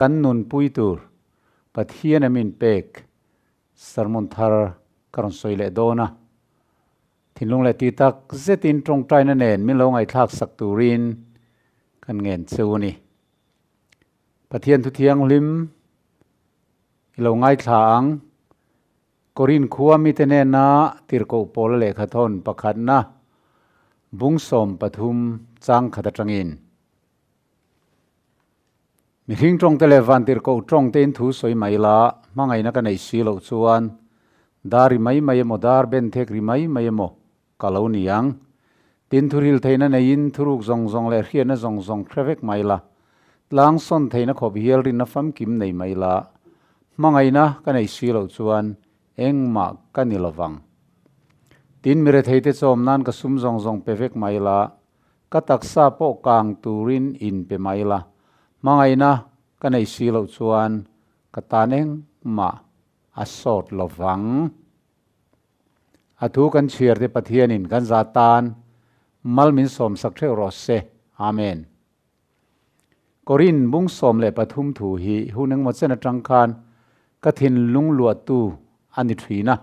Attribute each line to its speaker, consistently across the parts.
Speaker 1: Kan nunpui tur Pathian a min pek sermon thar ka rawn sawi leh dawn a. Thinlung leh ti tak zetin tawngtaina nen min lo ngaihthlak sak turin kan ngen cheu a ni. Pathian thu thianghlim i lo ngaithla ang. Korin khua mite nena tirhkoh pawla lehkhathawn pakhatna bung 13 chang khat atangin. Mihring tawngte leh vantirhkoh tawngtein thu sawi mai la, hmangaihna ka neih si loh chuan dar ri mai mai emaw dar ben thek ri mai mai emaw ka lo ni ang. Tin thuril theihna neiin thuruk zawng zawng leh hriatna zawng zawng hre vek mai la, tlang sawn theihna khawp hial rinna famkim nei mai la, hmangaihna ka neih si loh chuan engmah ka ni lovang. Tin miretheite chawm nan ka sum zawng zawng pe vek mai la, Ka taksa pawh kang turin in pe mai la, hmangaihna ka neih si loh chuan ka tan engmah a sawt lo vang. A thu kan chhiar te Pathianin kan za tan mal min sawmsak theuh rawh se. Amen. Korin bung 13 thu hi hun engmaw chen atang khan ka thinlung luahtu a ni thin a.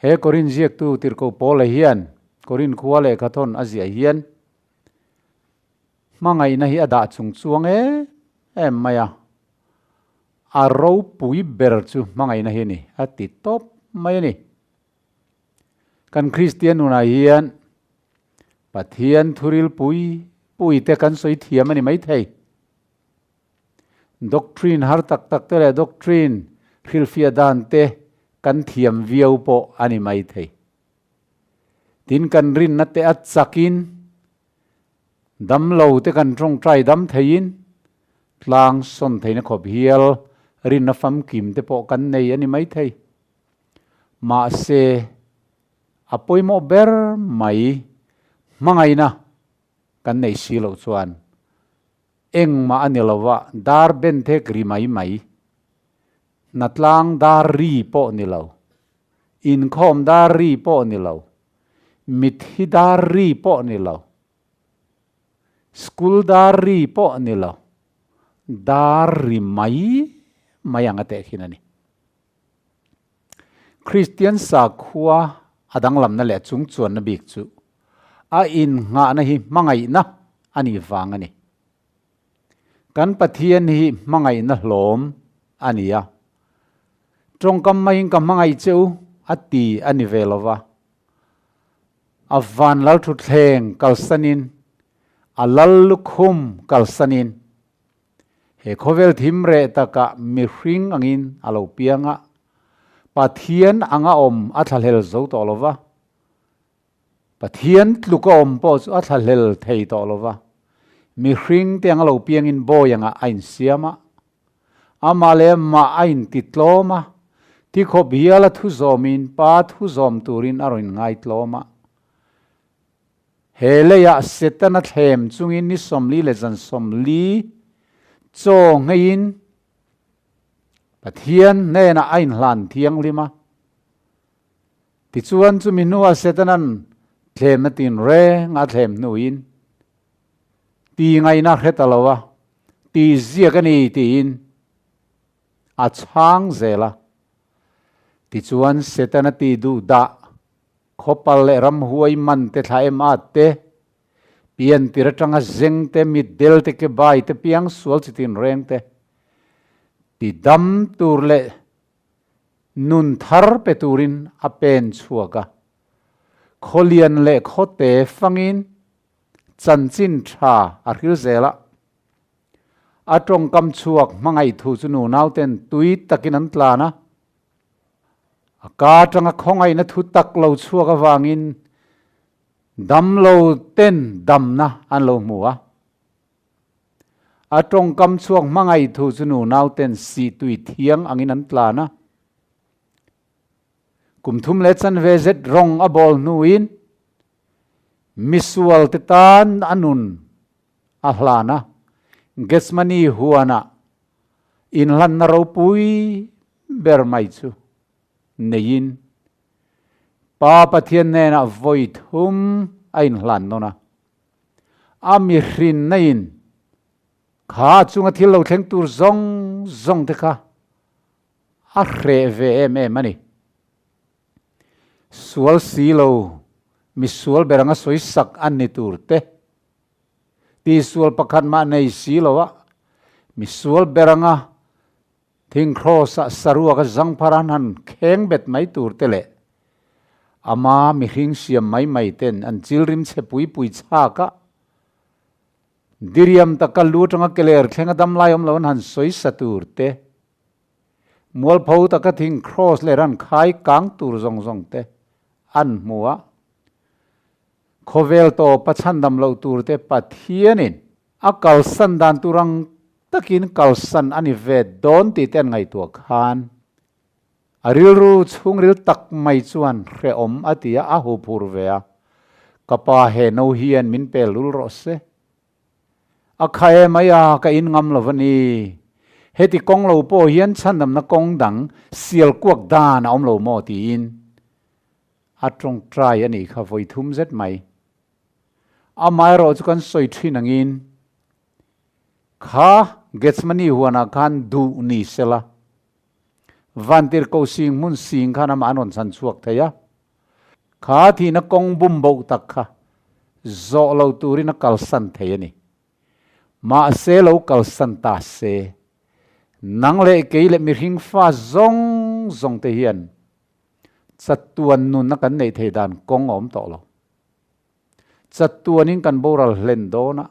Speaker 1: He Korin ziaktu Tirhkoh Paula hian Korin khua lehkhathawn a ziah hian hmangaihna hi a dah chung chuang em em mai a, a ropui ber chu hmangaihna hi a ni a ti tawp mai a ni. Kan Kristian nunah hian Pathian thuril pui pui te kan sawi thiam a ni maithei. Doctrine har tak tak te leh doctrine hrilhfiah dan te kan thiam viau pawh a ni mai thei. Tin kan rinna te a chakin damlo te kan tawngtai dam theiin tlang sawn theihna khawp hial rinna famkim te pawh kan nei a ni mai thei. Mahse a pawimawh ber mai hmangaihna kan nei si loh chuan Engmah a ni lo a, dar ben thek ri mai mai. Hnatlang dar ri pawh ni lo. Inkhawm dar ri pawh ni lo. Mitthi dar ri pawh ni lo. School dar ri pawh ni lo. Dar ri mai mai ang a tehkhin a ni. Kristian sakhua a danglamna leh chungchuanna bik chu a innghahna hi hmangaihna a nih vang a ni. Kan Pathian hi hmangaihna hlawm a ni a, tawngkam maiin ka hmangaih che u a ti a ni ve lo va, a van lal thutthleng kalsanin, a lal lukhum kalsanin, He khawvel thim reh takah mihring angin a lo piang a, Pathian anga awm a thlahlel zo tawh lo va, Pathian tluka awm pawh chu a thlahlel thei tawh lo va, mihring te anga lo piangin bawi angah a insiam a, amah leh amah a intitlawm a, tikhawp hiala thu zawmin Pa thu zawm turin a rawn inngaitlawm a. He leiah Setana thlem chungin ni 40 leh zan 40 chaw ngheiin Pathian hnenah a inhlan thianghlim a. Tichuan chumi hnuah Setanan thlemna tinreng a thlem hnuin ti ngaihna hre ta lo a, ti ziak a ni tiin a chhang zel a. Tichuan Setana ti duh dah Khawpal leh ramhuai man te thla em at te, pian tir atanga zeng te, mitdel te, kebai te, piang sual chi tin reng te, ti dam tur leh nun thar pe turin a pen chhuak a. Khawlian leh khawte fangin chanchin tha a hril zel a. A tawngkam chhuak hmangaih thu chu nunauten tui takin an tlan a. A ka atanga khawngaihna thu tak lo chhuak avangin damlo ten damna an lo hmu a. A tawngkam chhuak hmangaih thu chu nunau ten sihtui thiang angin an tlan a. Kum thum leh chanve zet rawng a bawl hnuin misual te tan a nun a hlan a. Gethsemane huanah inhlanna ropui ber mai chu neiin Pa Pathian hnenah vawi thum a inhlan nawn a, a mihrinna in Kha a chunga thil lo thleng tur zawng zawng te kha a hreh ve em em a ni. Sual si lo, misual ber anga sawi sak an ni tur te, tihsual pakhat mah nei si lo a, misual ber anga Thing Kraws-ah saruak a zangphar an han kheng bet mai tur te leh ama mihring siam mai mai ten an chilrim chhe pui pui chhak a, diriam taka lu atanga keler thleng a damlai awm lo an han sawi sa tur te, mualpho taka thing Kraws leh ran khai kang tur zawng zawng te an hmu a. Khawvel tawpa chhandam loh tur te Pathianin a kalsan dan tur ang takin kalsan a ni ve dawn tih te an ngaihtuah khan a rilru chhungril tak mai chuan hrehawm a ti a, a huphur ve a, Ka pa he no hian min pel lul rawh se. A kha e mai a, ka in ngam lo va ni. Heti kawng lo pawh hian chhandamna kawng dang sial kuak dan a awm lo maw tiin a tawngtai a nih kha vawi thum zet mai. Amaherawh chu kan sawi thin angin Kha Gethsemane huanah khan duh ni sela, vantirhkoh sing hmun sing khan amah an rawn chhan chhuak thei a. Kha thihna kawng bum boh tak kha zawh lo turin a kalsan thei a ni. Mahse lo kalsan ta se, nang leh kei leh mihring fa zawng zawng te hian chatuan nunna kan neih thei dan kawng a awm tawh lo. Chatuanin kan boral hlen dawn a.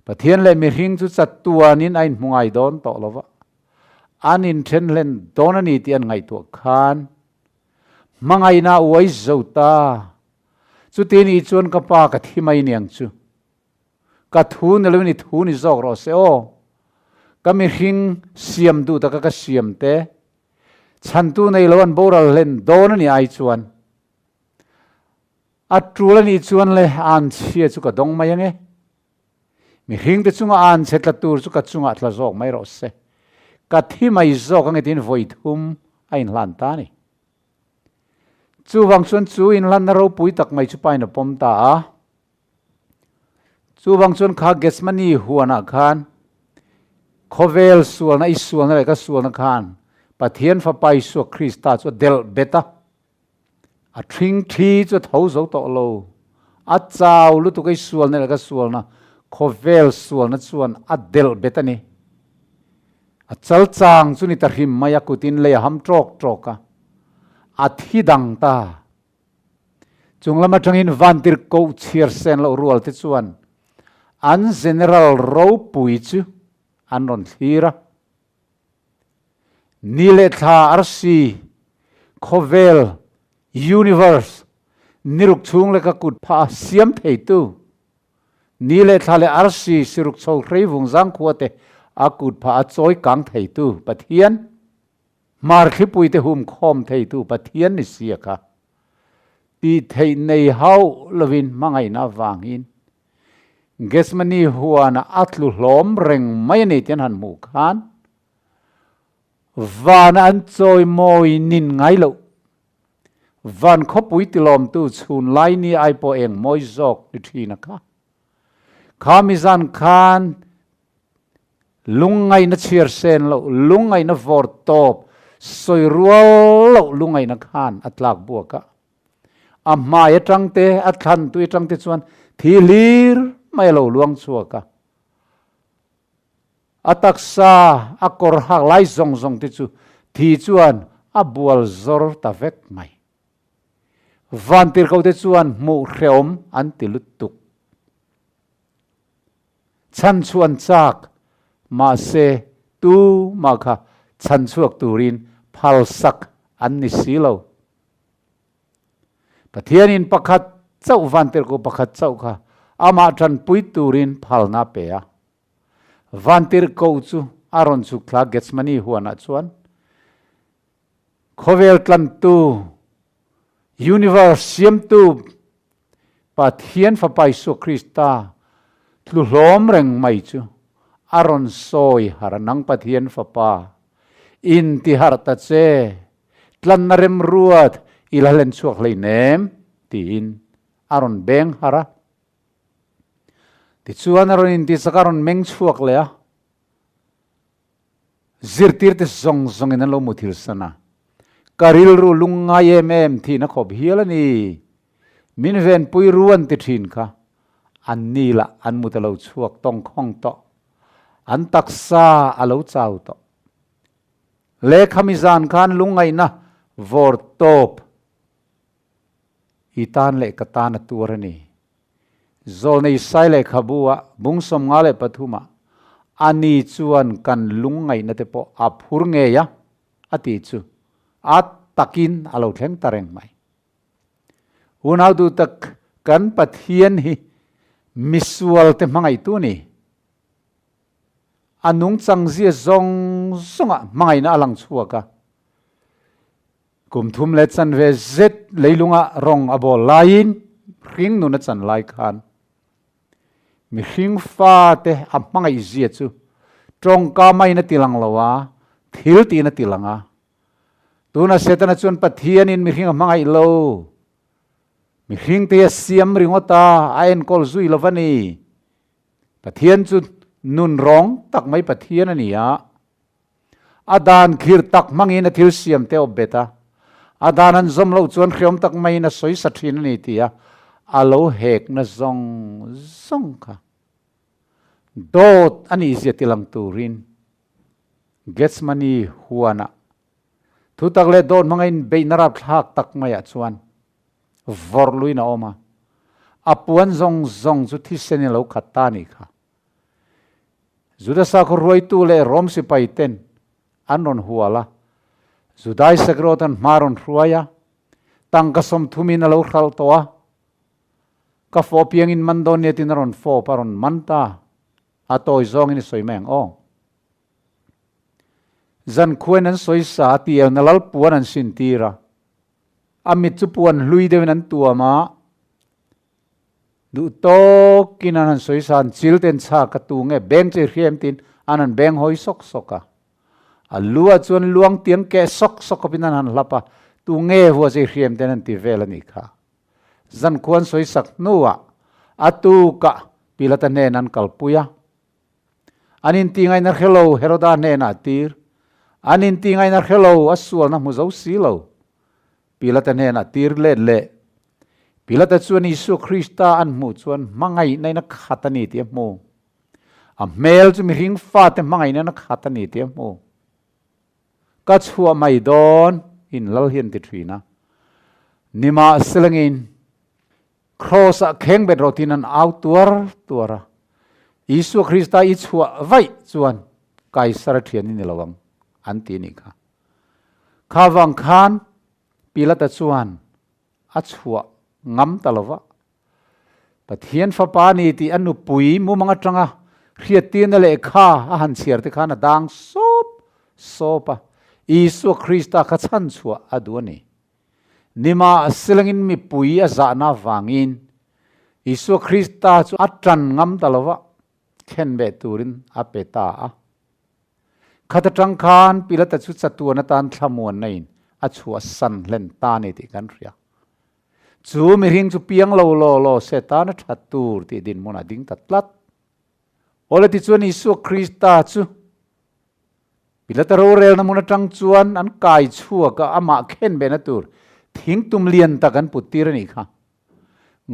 Speaker 1: Pathian leh mihring chu chatuanin a inhmu ngai dawn tawh lo va, an inthen hlen dawn a ni tih an ngaihtuah khan hmangaihna a uai zo ta. Chuti nih chuan ka pa ka thi mai niang chu. Ka thu ni loin i thu ni zawk rawh se aw. Ka mihring siam duh taka ka siam te, chhantu nei lo an boral hlen dawn a nih ai chuan A tul a nih chuan le anchhia chu ka dawng mai ange. Mihring te chunga anchhe tla tur chu ka chungah tla zawk mai rawh se. Ka thi mai zawk ange tiin vawi thum a inhlan ta a ni. Chuvang chuan chu inhlanna ropui tak mai chu pain a pawm ta a. Chuvang chuan kha Gethsemane huanah khan khawvel sualna, i sualna leh ka sualna khan Pathian Fapa Isua Krista chu a delh bet a. A ṭhing ṭhi chu a tho zo tawh lo. A chau lutuk a i sualna leh ka sualna, khawvel sualna chuan a delh bet a ni. A chal chang chu ni ta hrim mai a kutin lei a ham ṭawk ṭawk a, a thi dang ta. Chung lam aṭangin vantir koh chhiar sen loh rual te chuan an General ropui chu an rawn thlir a. Ni leh thla arsi, khawvel, universe, niruk chhung leh ka kut phah a siam theitu, ni leh thla leh arsi siruk chho hrei vung zangkhua te a kut phah a chawi kang theitu Pathian, hmar thlipui te hum khawm theitu Pathian ni sia kha tih theih nei hauh lovin hmangaihna avangin Gethsemane huanah a tlu hlawm reng mai a ni tih an han hmuh khan vana an chawi mawi nin ngai loh. Van khawpui tilawmtu chhun lai ni ai pawh eng mawi zawk ni thin a kha. Kha mi zan khan lungngaihna chhiar sen loh, lungngaihna vawr tawp, sawi rual loh lungngaihna khan a tlak buak a. A hmai atang te, a thlan tui atang te chuan thi hlir mai a lo luang chhuak a. A taksa, a kawr hak lai zawng zawng te chu thi chuan a bual zawr ta vek mai. Vantirhkoh te chuan hmuh hrehawm an ti lutuk. Chhan chhuan chak, mahse tu mah kha chhan chhuak turin phalsak an ni si lo. Pathianin pakhat chauh vantirhkoh pakhat chauh kha amah tanpui turin phalna a pe a. Vantirhkoh chu a rawn chhuk thla Gethsemane huanah chuan khawvel tlantu, universe siamtu Pathian Fapa Isua Krista tlu hlawm reng mai chu a rawn sawi har a, Nang Pathian Fapa, intiharh ta che, Tlanna remruat i la hlen chhuak hleinem, tiin a rawn beng har a. Tichuan a rawn intichak a rawn meng chhuak leh a, zirtirte zawng zawngin an lo muthil san a. Ka rilru lungngai em em thihna khawp hial a ni. Min venpui ru an ti thin kha. An ni lah an mut a lo chhuak tawng khawng tawh. An taksa a lo chau tawh. Lehkhami zan khan lungngaihna vawr tawp i tan leh ka tan a tuar a ni. Zawlnei Sai lehkhabu ah bung 53 ah a ni chuan kan lungngaihna te pawh a phur ngei a, a ti chu a takin a lo thleng ta reng mai. Unau duh tak kan Pathian hi misual te hmangaihtu a ni. A nungchang zia zawng zawngah hmangaihna a lang chhuak a. Kum thum leh chanve zet leilunga rawng a bawl laiin hring nun a chan lai khan mihring fate a hmangaih zia chu tawngka maiin a ti lang lo a, thil tiin a ti lang a. Tuna Setana chuan Pathianin mihring a hmangaih lo, mihring te hi a siam ringawt a, a enkawl zui lo va ni. Pathian chu nun rawng tak mai Pathian a ni a, a dan khir tak hmangin a thil siam te awp bet a, a dan an zawm loh chuan hreawm tak maiin a sawi sa thin a ni ti a, a lo hekna zawng zawng kha dawt a nih zia tilang turin Gethsemane huanah thutak leh dawt hmanga inbeihna rapthlak tak maiah chuan vawrh luin a awm a, a puan zawng zawng chu thisen in a lo khat ta a nih kha. Juda sakhaw ruaitu leh Rom sipai ten an rawn hual a, Judai sakrawt an hma rawn hruai a, tangka 30 in a lo hralh tawh a, ka fawh piangin man dawn nia tiin a rawn fawp a rawn man ta, a tawi zawngin i sawi mai ang aw. Zankhuain an sawi sa a, tielna lal puan an sin tir a. A mit chu puan hlui deuhin an tuam a, duh tawkin an han sawi sa, an chil ten chhak a tu nge beng che hriam tiin an han beng hawi sawk sawk a. A lu ah chuan luang tiang keh sawk sawk khawpin an han hlap a, tu nge hua che hriam ten an ti vel a nih kha. Zankhuan sawi sak hnuah a tukah Pilata hnen an kalpui a. An inti ngaihna hre lo Heroda hnenah a tir. An inti ngaihna hre lo a sualna hmu zo si lo. Pilata hnenah tir let leh. Pilata chuan Isua Krista an hmuh chuan hmangaihna in a khat a ni tih a hmu. A hmel chu mihring fate hmangaihna in a khat a ni tih a hmu. Ka chhuah mai dawn in lal hian ti thin a. Nimahselangin Kraws-ah kheng bet rawh tiin an au tuar tuar a. Isua Krista i chhuah vaih chuan Kaisara thian i ni lo ang, an ti nih kha. Kha vang khan Pilata chuan a chhuah ngam ta lo va. Pathian Fapa ni tih a nupui mumang atanga hriattirna lehkha a han chhiar te khan a dang sawp sawp a, Isua Krista kha chhanchhuah a duh a ni. Nimahselangin mipui a zahna avangin Isua Krista chu a tan ngam ta lo va, thlen ve turin a pe ta a. Khat atang khan Pilata chu chatuan atan thlamuanna in a chhuahsan hlen ta a ni tih kan hria. Chu mihring chu piang lo law law se tan a that tur tih dinhmun a ding ta tlat. Awle tichuan Isua Krista chu Pilata rorelna hmun atang chuan an kai chhuak a, amah khen behna tur thing tum lian tak an put tir a nih kha.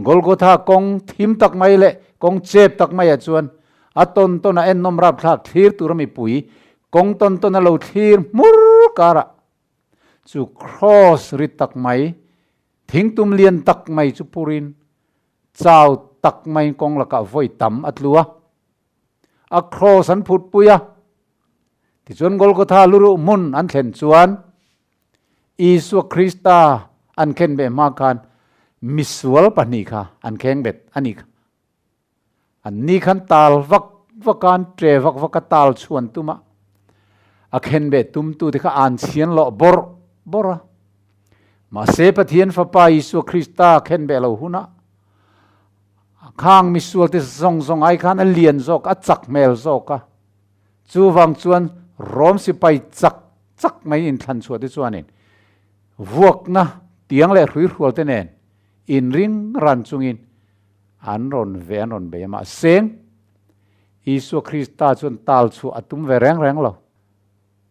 Speaker 1: Golgotha kawng thim tak mai leh kawng chep tak maiah chuan a tawn tawn a ennawm rapthlak thlir tura mipui kawng tawn tawn a lo thlir hmur karah chu kraws rit tak mai, thing tum lian tak mai chu purin chau tak maiin kawng lakah vawi tam a tlu a. A kraws an phut pui a. Tichuan Golgotha luruh hmun an thlen chuan Isua Krista an khen ve hma khan misual pahnih kha an kheng bet a ni kha. An ni khan tal vak vak a, an tre vak vak a, tal chhuan tum a, a khen ve tumtu te kha an chhian loh bawrh bawrh a. Mahse Pathian Fapa Isua Krista khen ve lo hunah Khang misual te zawng zawng ai khan a lian zawk, a chak hmel zawk a. Chuvang chuan Rom sipai chak chak mai inthlan chhuah te chuanin vuakna tiang leh hruihrual te nen inring ran chungin An rawn ve an rawn bei a, mahse Isua Krista chuan tal chhuah a tum ve reng reng lo.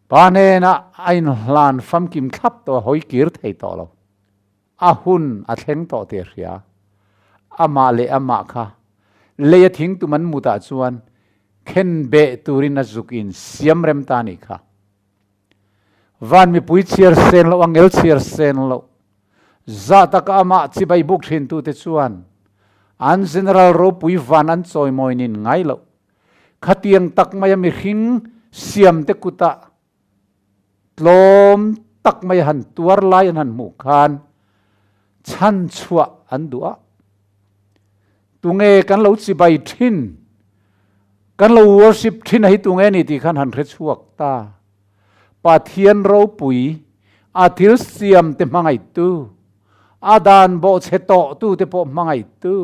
Speaker 1: Pa hnenah a inhlan famkim thlap tawh a, hawi kir thei tawh lo. A hun a thleng tawh tih a hria. Amah leh amah kha lei a thing tum an mutah chuan khen beh turin a zuk in siam rem ta nih kha. Van mipui chhiar sen loh, angel chhiar sen loh, zah taka amah chibai buk thin tute chuan an General ropui van an chawimawi nin ngai loh. Khatiang tak maia mihring siamte kutah tlawm tak mai han tuar lai an han hmuh khan chhan chhuah an duh a. Tunge kan lo chibai thin, kan lo worship thin a hi tunge ni tih khan han hre chhuak ta. Pathian ropui, a thil siam te hmangaihtu, a dan bawhchhe tawhtu te pawh hmangaihtu,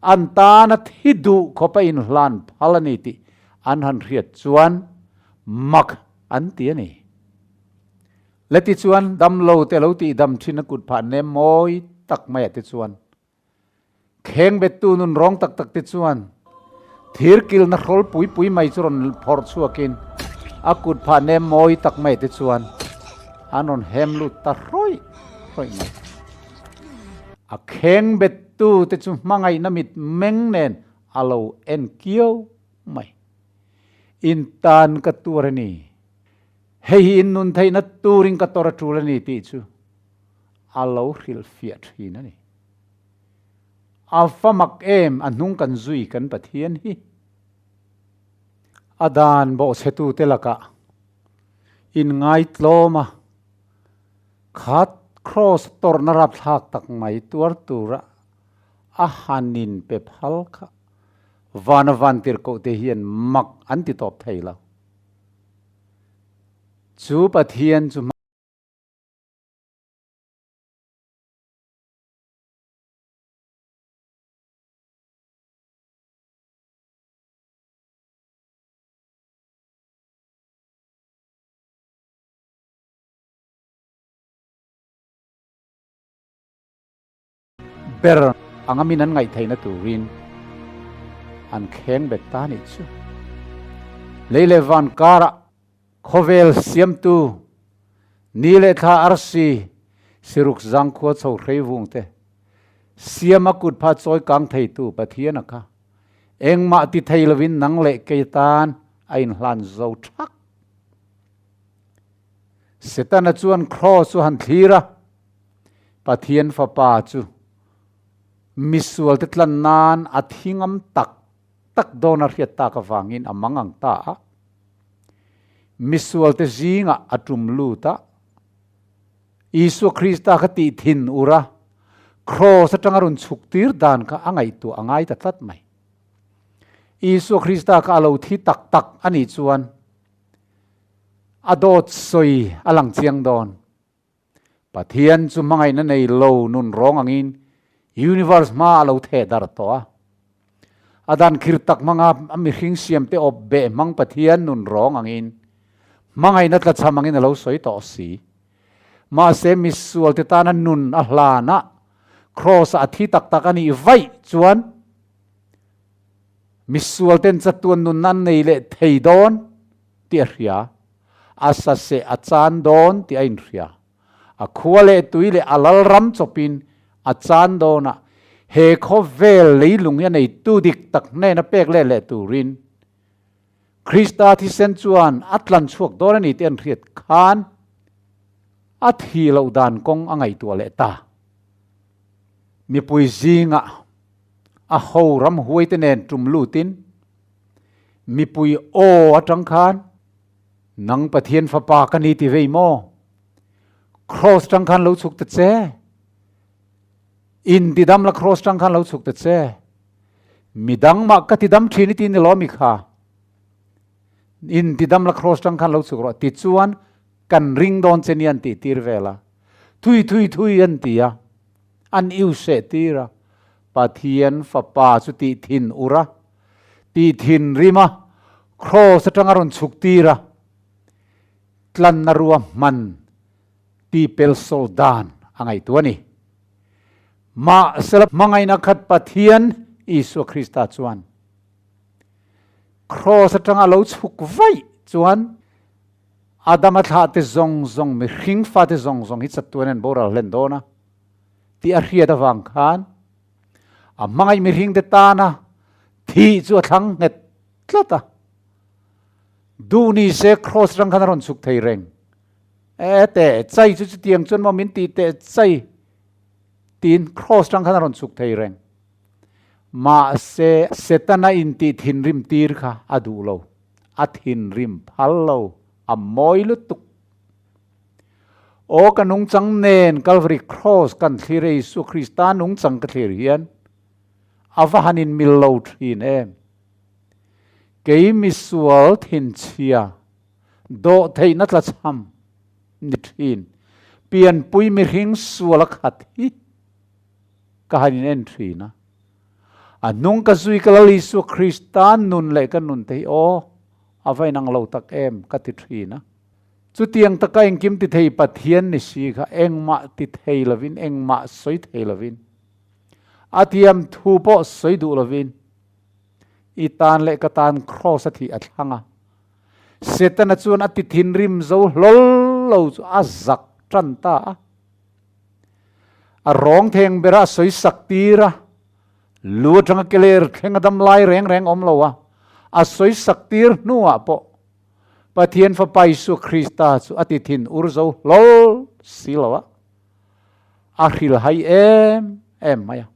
Speaker 1: an tana thi duh khawp a inhlan phal a ni tih an han hriat chuan mak an ti a ni. Le tichuan damlo te lo tihdam thin a kut phah nem mawi tak maiah te chuan kheng bettu nun rawng tak tak te chuan thir kilna hrawl pui pui mai chu rawn phawrh chhuakin a kut phah nem mawi tak maiah te chuan an rawn hem lut ta hrawih hrawih mai. A kheng bettu te chu hmangaihna mit meng nen a lo en kiau mai. In tan ka tur a ni. Hei hi in nun theihna turin ka tawr a tul a ni tih chu a lo hrilhfiah thin a ni. A fa mak em a hnung kan zui kan Pathian hi. A dan bawhchhetute lakah in ngaitlawm a. Khat Kraws tawrhna rapthlak tak mai tuar tura a hanin pe phal kha vana vantirhkoh te hian mak an ti tawp thei lo. Chu Pathian chu Ber anga min an ngaihtheihna turin an kheng bet ta nih chu. Lei leh van karah khawvel siamtu ni leh thla arsi siruk zangkhua chho hrei vung te siam a kut pha chawi kang theitu Pathian a kha engmah ti thei lovin nang leh kei tan a inhlan zo thak. Setana chuan kraws chu han thlir a, Pathian Fapa chu misualte tlan nan a thi ngam tak tak dawn a hriat tak avangin a mang ang ta a. Misualte zingah a tum lut a, Isua Krista kha tih thin ur a, kraws atanga rawn chhuk tir dan kha a ngaihtuah a ngai ta tlat mai. Isua Krista kha a lo thi tak tak a nih chuan A dawt sawi a lang chiang dawn. Pathian chu hmangaihna nei lo nun rawng angin universe hma a lo theh dar tawh a. A dan khir tak hmanga a mihring siamte awp beh hmang Pathian nun rawng angin hmangaihna tlachham angin a lo sawi tawh si. Mahse misualte tana nun a hlan a, Kraws ah a thi tak tak a nih vaih chuan Misual ten chatuan nun an nei leh thei dawn tih a hria, a saseh a chan dawn tih a inhria. A khua leh tui leh a lal ram chawpin a chan dawn a, he khawvel leilung hi a neitu dik tak hnena pek let leh turin Krista thisen chuan a tlan chhuak dawn a ni tih an hriat khan a thih loh dan kawng a ngaihtuah leh ta. Mipui zingah A ho ram huai te nen tum lutin mipui aw atang khan nang Pathian fapa ka ni ti vei maw? Cross tang khan lo chhuk ta che. In ti dam la cross tang khan lo chhuk ta che. Midang mah ka ti dam thin i ti ni lo mi kha. In ti dam la cross tang khan lo chhuk rawh ti chuan kan ring dawn che ni an tih tir vel a. Thui thui thui an ti a. An iu seh tir a, Pathian Fapa chu tih thin ur a, tih thin rim a, kraws atanga rawn chhuk tir a, tlanna rua hman tih pel sawl dan a ngaihtuah a ni. Mahsela hmangaihna khat Pathian Isua Krista chuan Kraws atanga lo chhuk vaih chuan Adama thlahte zawng zawng, mihring fate zawng zawng hi chatuan an boral hlen dawn a tih a hriat avang khan a hmangaih mihringte tana thih chu a thlang nghet tlat a. Duh ni se Kraws atang khan a rawn chhuk thei reng. E teh chai chu chutiang chuan maw min tih teh chai tiin Kraws atang khan a rawn chhuk thei reng. Mahse, Setana intih thinrim tir kha a duh lo. A thinrim phal lo, a mawi lutuk. Aw ka nungchang nen Calvary Cross kan thlir e Isua Krista nungchang ka thlir hian a va han inmil lo thin em. Kei misual thinchhia dawh theihna tlachham ni thin pianpui mihring sual a khat hi ka han in en thin a. A hnung ka zui ka Lal Isua Krista nun leh ka nun te hi aw, a va inang lo tak em ka ti thin a. Chutiang taka engkim ti thei Pathian ni si kha engmah ti thei lovin, engmah sawi thei lovin, a thiam thu pawh sawi duh lovin i tan leh ka tan kraws a thih a thlang a. Setana chuan a ti thinrim zo hlawl lo chu a zak tan ta a. A rawng theng bera a sawi sak tir a, lu atanga keler thleng a dam lai reng reng awm lo a, a sawi sak tir hnuah pawh Pathian Fapa Isua Krista chu a ti thin ur zo hlawl si lo a, a hrilhai em em mai a.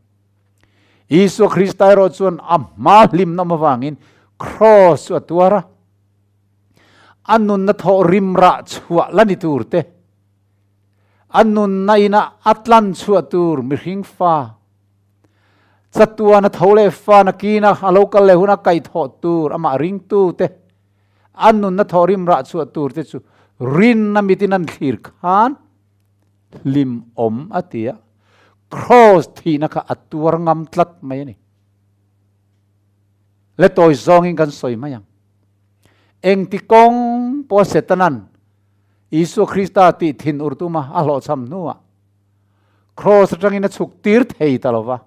Speaker 1: Isua Krista erawh chuan a hma hlimna awm avangin kraws chu a tuar a, a nunna thawh rim rah chhuah la ni tur te, A nunna ina a tlan chhuah tur mihring fa, chatuana tho leh fa nakina a lo kal leh huna kaihthawh tur amah ringtute, a nunna thawhrim rah chhuah tur te chu rinna mitin an thlir khan hlim awm a ti a, kraws thihna kha a tuar ngam tlat mai a ni. Le tawi zawngin kan sawi mai ang. Engti kawng pawh Setanan Isua Krista tih thin ur tuma a hlawhchham hnuah kraws atangin a chhuk tir thei ta lo va.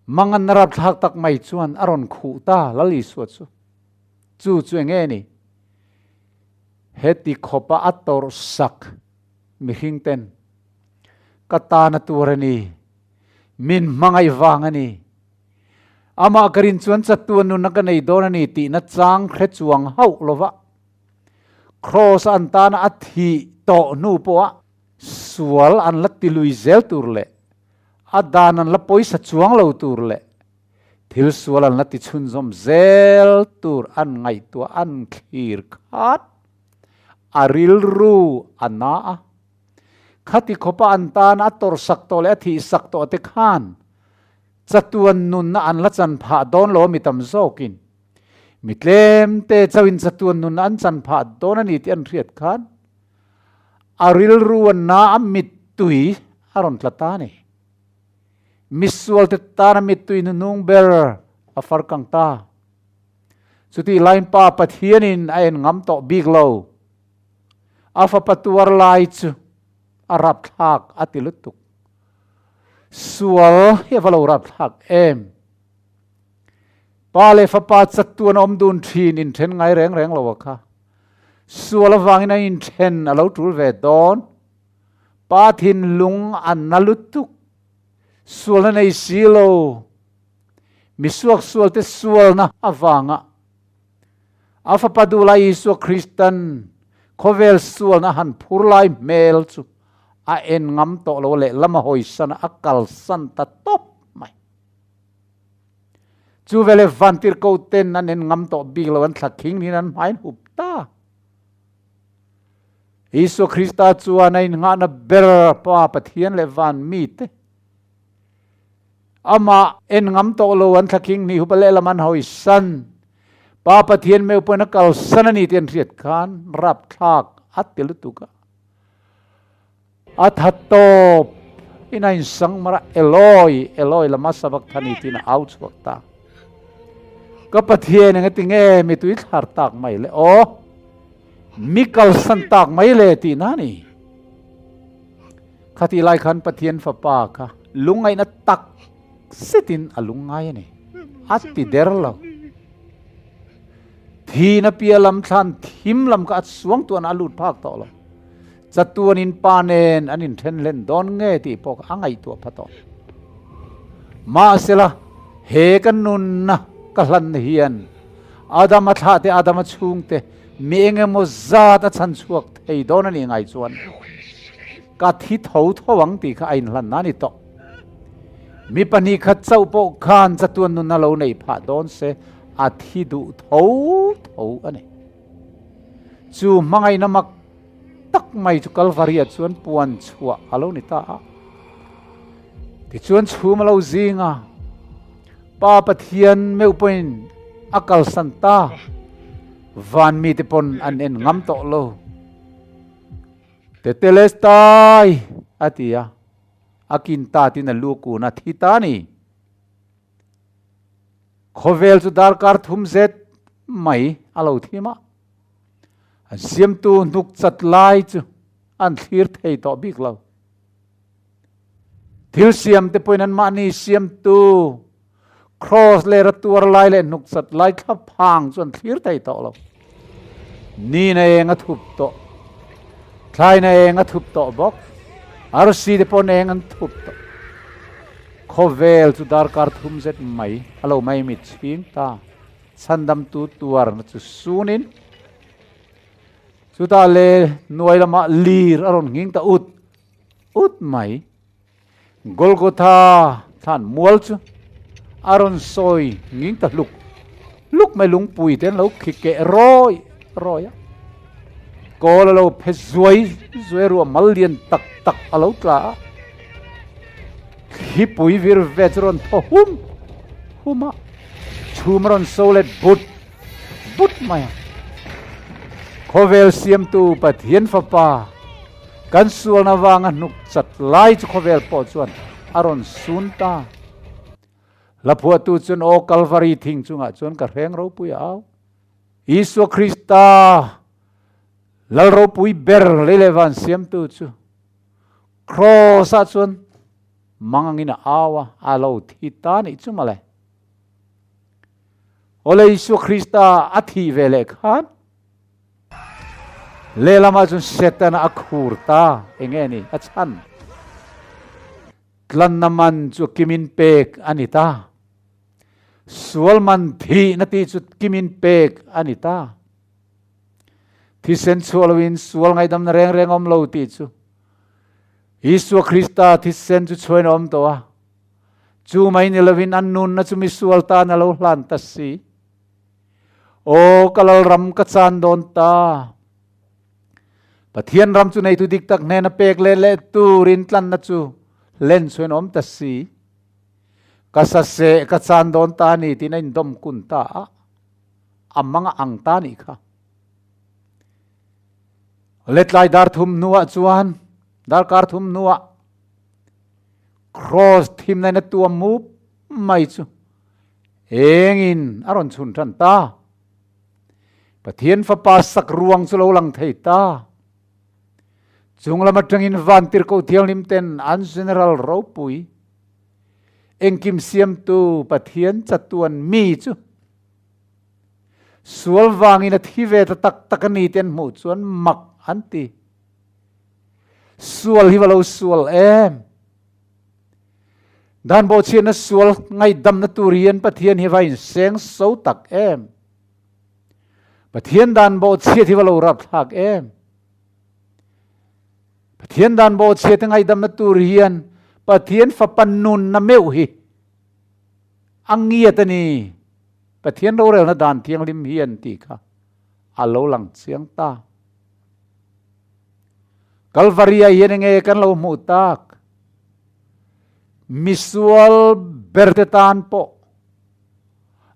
Speaker 1: Manganna rapthlak tak mai chuan a rawn khuh ta Lal Isua chu. Chu chu eng nge ni? Heti khawpa a tawrh sak mihring ten ka tan a tur a ni, min hmangaih vang a ni, amah ka rin chuan chatuan nunna ka nei dawn a ni tihna chang hre chuang hauh lo va. Kraws an tana a thih tawh hnu pawha sual an la ti lui zel tur leh a dan an la pawisa chuang lo tur leh thil sual an la ti chhunzawm zel tur an ngaihtuah an thlir khat a rilru a na a. Khati khawpa an tana a tawrhsak tawh leh a thihsak tawh te khan chatuan nunna an la chan phah dawn lo a mi tam zawkin. Mi tlem te chauhin chatuan nun an chan phah dawn a ni tih an hriat khan a rilru a na a mittui a rawn tla ta a ni. Misual te tana mittui hnuhnung ber a far kang ta. Chutih laiin Pa Pathianin a en ngam tawh bik lo. A fapa tuar lai chu a rapthlak a ti lutuk. Sual hi a va lo rapthlak em! Pa leh fapa chatuan a awm dun thin inthen ngai reng reng lo a kha. Sual avangin a inthen a lo tul ve dawn. Pa thinlung a na lutuk. Sualna nei si lo. Mi suaksualte sualna avanga a fapa duhlai Isua Kristan khawvel sualna han phur lai hmel chu a en ngam tawh lo lehlam a hawisan a, a kalsan ta tawp mai. Chu vele vantir ko ten an en ngam tawh bik lo, an thla khing niin an hmain hup ta. Isua Krista chuan a innghahna ber Pa Pathian leh van mite amah en ngam tawh lo an thla khing hnih hup a lehlam an hawisan. Pa Pathian meu pawhin a kalsan a ni tih an hriat khan rapthlak a ti lutuk a. A tha tawp in a insang mar a, Eloi, Eloi lama sabakthani tiin a au chhuak ta. Ka Pathian eng ati nge mi tui thlar tak mai le aw, mi kalsan tak mai le tih na ni. Khatih lai khan Pathian fapa kha lungngaihna tak. zetin a lungngai a ni. A ti der lo. Thihna piah lam thlan thim lam kha a suang tuan a lut phak tawh lo. Chatuanin pa nen an inthen hlen dawn nge tih pawh kha a ngaihtuah pha tawh. Mahsela, he ka nunna ka hlanna hian Adama thlahte, Adama chhungte mi engemaw zat a chhan chhuak thei dawn a nih ngai chuan ka thi tho tho ang tih kha a inhlanna a ni tawh. Mi 2 khat chauh pawh khan chatuan nunna lo neih phah dawn se a thi duh tho tho a ni. Chu hmangaihna mak tak mai chu Kalvaria chuan puan chhuah a lo ni ta a. Tichuan chhum a lo zing a, Pa Pathian meuh pawhin a kalsan ta, van mite pawn an en ngam tawh lo. Tetelestai! a ti a, a kin ta tin a lu kun a thi ta a ni. Khawvel chu darkar thum zet mai a lo thim a, an siamtu hnuk chat lai chu an thlir thei tawh bik lo. Thil siam te pawhin anmahni siamtu Cross leh ratuar lai leh hnuk chat lai thla phang chu an thlir thei tawh lo. Nina eng a thup tawh, thlaina eng a thup tawh bawk, arsi te pawn eng an thup tawh. Khawvel chu darkar thum zet mai a lo maimit chhing ta. Chhandamtu tuarna chu sunin chutah le hnuai lamah lir a rawn nghing ta ut ut mai. Golgotha thlan mual chu a rawn sawi nghing ta hluk hluk mai lungpui te an lo khi keh rawi rawi a. Kawl a lo phe zuai zuai ruah mal lian tak tak a lo tla a. Thlipui vir ve chu rawn thaw hum hum a, chhum a rawn so let but but mai a. Khawvel siamtu Pathian Fapa kan sualna vanga hnuk chat lai chu khawvel pawh chuan a rawn sun ta. Hlaphuahtu chuan aw Kalvari thing chungah chuan ka hreng ropui a au. Isua Krista Lal ropui ber lei leh van siamtu chu Kraws ah chuan mang angin a au a, a lo thi ta nih chu mawle. Awle Isua Krista a thih ve leh khan lehlamah chuan Setana a khur ta, enge ni a chhan? Tlanna man chu kimin pek a ni ta. Sual man thihna tih chu kimin pek a ni ta. Thisen chhuah loin sual ngaihdamna reng reng awm lo tih chu Isua Krista thisen chu chhuain a awm tawh a. Chu mai ni loin an nunna chu misual tan a lo hlan ta si. Aw ka lalram ka chan dawn ta. Pathian ram chu neitu dik tak hnena pek leh leh turin tlanna chu hlen chhuain awm ta si. Ka saseh ka chan dawn ta ni tiin a indawm kun ta a. A mang a ang ta nih kha. Letlai dar thum hnuah chuan darkar thum hnuah cross thimna in a tuam mup mai chu engin a rawn chhun tan ta. Pathian fapa sak ruang chu lo lang thei ta. Chung lam atangin vantirhkoh thianghlim ten an general ropui engkim siamtu Pathian chatuan mi chu Sual vangin a thi ve ta tak tak a ni te an hmuh chuan mak an ti. Sual hi va lo sual em? Dan bawhchhiatna sual ngaihdamna tur hian Pathian hi va inseng so tak em? Pathian dan bawhchhiat hi va lo rapthlak em? Pathian dan bawhchhiat ngaihdamna tur hian Pathian fapa nunna meuh hi a ngiat a ni. Pathian rorelna dan thianghlim hian tih kha a lo lang chiang ta. Kalvaria hian enge kan lo hmuh tak? Misual berte tan pawh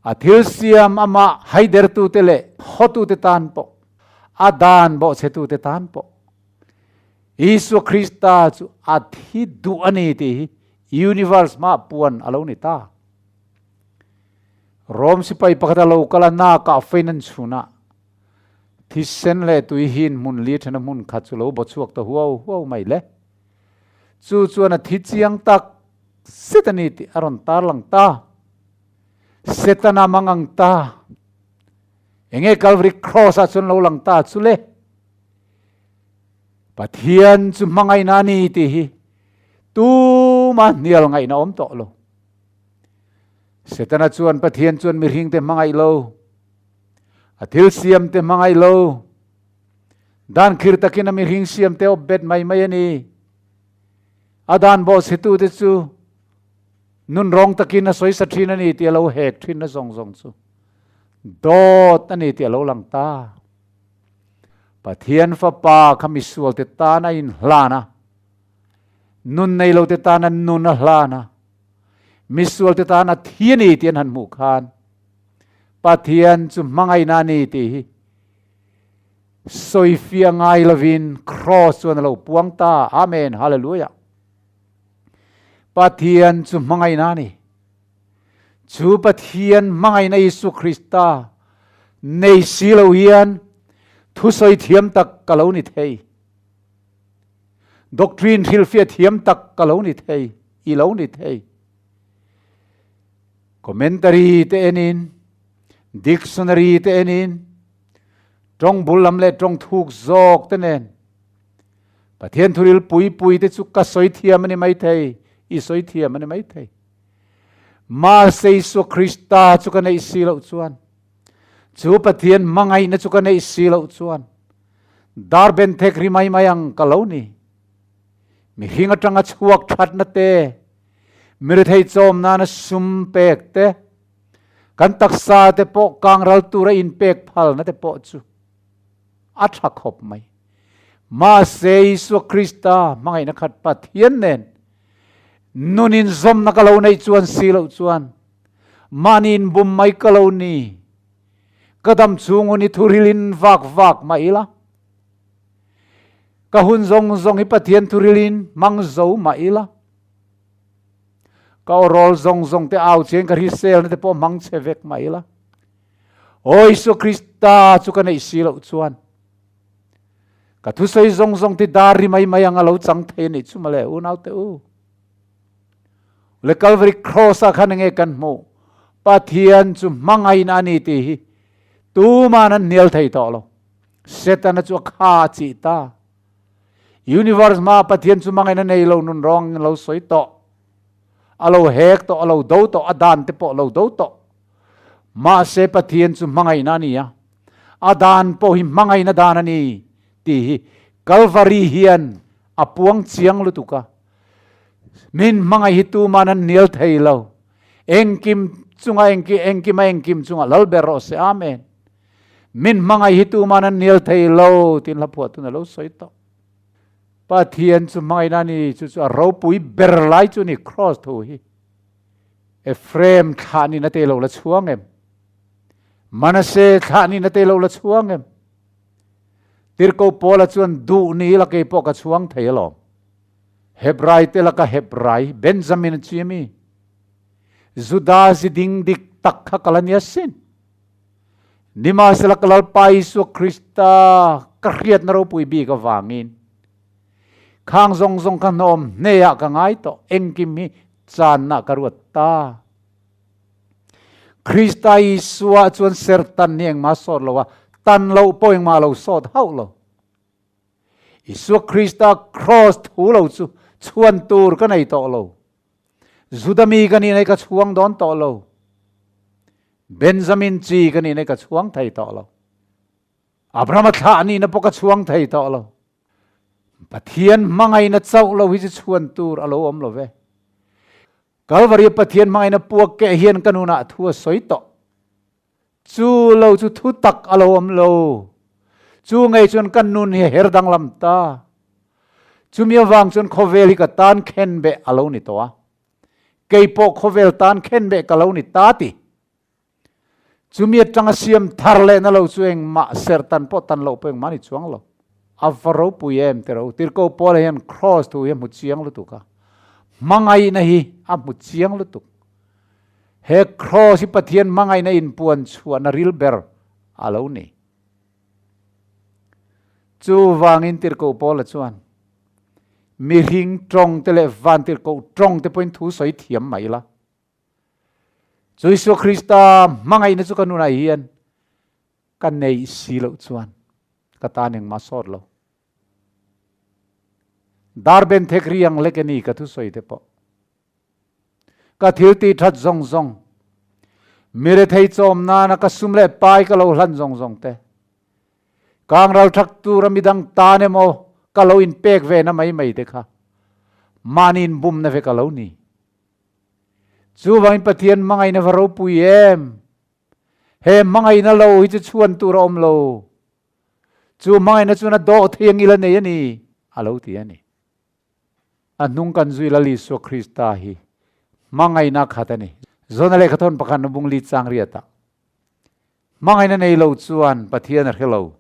Speaker 1: a thil siam amah haidertute leh hawtute tan pawh a dan bawhchhetute tan pawh Isua Krista chu a thi duh a ni tih hi universe hmaah puan a lo ni ta. Rom sipai pakhat a lo kal a, nak ah fein an chhun a, thisen leh tui hin hmun li then a hmun khat chu lo baw chhuak ta huau huau mai le. Chu chuan a thi chiang tak zet a ni tih a rawn tarlang ta. Setana mangang ta. Enge Calvary Cross ah chuan lo lang ta chu le? Pathian chu hmangaihna a ni tih hi tuma hnial ngaihna awm tawh lo. Setana chuan Pathian chuan mihring te hmangaih lo, a thil siam te hmangaih lo, dan khir takin a mihring siam te awp bet mai mai a ni. A dan bawhchhetu te chu nun rawng takin a sawi sa thin a ni tih a lo hek thin na zawng zawng chu dawt a ni tih a lo lang ta. Pathian Fapa kha misual te tan a inhlan a, nun nei lo te tan a nun a hlan a, misual te tan a thi a ni tih an han hmuh khan Pathian chu hmangaihna a ni tih hi sawifiah ngai lovin Kraws chuan a lo puang ta. Amen. Hallelujah. Pathian chu hmangaihna a ni. Chu Pathian hmangaihna Isu Krista nei si lo hian thusawi thiam tak ka lo ni thei. Doctrine hrilhfiah thiam tak ka lo ni thei, i lo ni thei. Commentary te enin, dictionary te enin, tawng bul lam leh tawng thuk zawk te nen Pathian thuril pui pui te chu ka sawi thiam a ni mai thei, i sawi thiam a ni mai thei. Mahse Isua Krista chu ka neih si loh chuan, chu Pathian hmangaihna chu ka neih si loh chuan, dar ben thek ri mai mai ang ka lo ni. Mihring atanga chhuak thatna te, mirethei chawm nana sum pek te, kan taksa te pawh kangral tura inpek phalna te pawh chu a tha khawp mai. Mahse Isua Krista hmangaihna khat Pathian nen nun inzawmna ka lo neih chuan si loh chuan mahni inbum mai ka lo ni. Ka dam chhung hun hi thurilin vak vak mah ila, ka hun zawng zawng hi Pathian thurilin hmang zo mah ila, ka awrawl zawng zawng te au chian ka hriselna te pawh hmang chhe vek mah ila, Aw Isua Krista chu ka neih si loh chuan ka thusawi zawng zawng ti dar ri mai mai anga lo chang thei a nih chu mawle unau te u. Le Calvary Cross ah khan enge kan hmuh? Pathian chu hmangaihna a ni tih hi tuman an hnial thei tawh lo. Setana chu a kha a chih ta. Universe hma Pathian chu hmangaihna nei lo nun rawng in lo sawi tawh. A lo hek tawh, a lo do tawh, a dan te pawh a lo do tawh. Mahse Pathian chu hmangaihna a ni a, a dan pawh hi hmangaihna dan a ni tih hi Kalvari hian a puang chiang lutuk a. Min hmangaih hi tuman an hnial thei lo. Engkim chunga engkim, engkima engkim chunga lal ber rawh se. Amen. Min hmangaih hi tuman an hnial thei lo tiin hla phuahtun a lo sawi tawh. Pathian chu hmangaihna a ni, chu chu a ropui ber lai chu a ni Kraws thu hi. Ephraim thlah nin a te lo la chhuang em? Manasseh thlah nin a te lo la chhuang em? Tirhkoh Paula chuan duh ni la kei pawh ka chhuang thei alawm. Hebrai te laka Hebrai, Benjamin a chi ami? Juda zi ding dik tak kha ka la nia sin. Nimahsela ka Lalpa Isua Krista ka hriatna ropui bik avangin khang zawng zawng kha hnawm hneah ka ngai tawh, engkim hi channa ka ruat ta. Krista Isua chuan ser tan hi engmah sawt lo a, tan loh pawh engmah lo sawt hauh lo. Isua Krista kraws thu lo chu chhuan tur ka nei tawh lo. Juda mi ka nih nei ka chhuang dawn tawh lo. Benjamin chi ka nih nei ka chhuang thei tawh lo. Abrahama thlah nihna pawh ka chhuang thei tawh lo. Pathian hmangaihna chauh lo hi chu chhuan tur a lo awm lo ve. Kalvari Pathian hmangaihna puak keh hian ka nunah thu a sawi tawh. Chu lo chu thu tak a lo awm lo. Chu ngei chuan ka nun hi a her danglam ta. Chumi avang chuan khawvel hi ka tan khen beh a lo ni tawh a. Kei pawh khawvel tan khen beh ka lo ni ta ti. Chumi atanga siam thar lehna lo chu engmah ser tan pawh tan loh pawh engmah ni chuang lo. A va ropui em ti ro. Tirhkoh Paula hian Kraws thu hi a hmu chiang lutuk a. Hmangaihna hi a hmu chiang lutuk. He Kraws hi Pathian hmangaihna inpuan chhuahna ril ber a lo ni. Chuvangin Tirhkoh Paula chuan. Mihring tawng te leh vantirhkoh tawng te pawhin thu sawi thiam mah ila. Chu Isua Krista hmangaihna chu ka nunah hian ka neih si loh chuan ka tan engmah sawt lo. Darben thek riang lek a ni ka thusawi te pawh. Ka thil tih that zawng zawng, mi rethei chawm nana ka sum leh pai ka lo hlan zawng zawng te, kang ral thak tura midang tan emaw ka lo inpek ve na mai mai te kha mahni inbumna vek a lo ni. Chuvangin Pathian hmangaihna va ropui em! He hmangaihna lo hi chu chhuan tur a awm lo. Chu hmangaihna chuan a dawh thei ang ila nei a ni, a lo ti a ni. A hnung kan zui Lal Isua Krista hi hmangaihna khat a ni. Zona lehkhathawn pakhat na bung li chang riatah, Hmangaihna nei lo chuan Pathian a hre lo,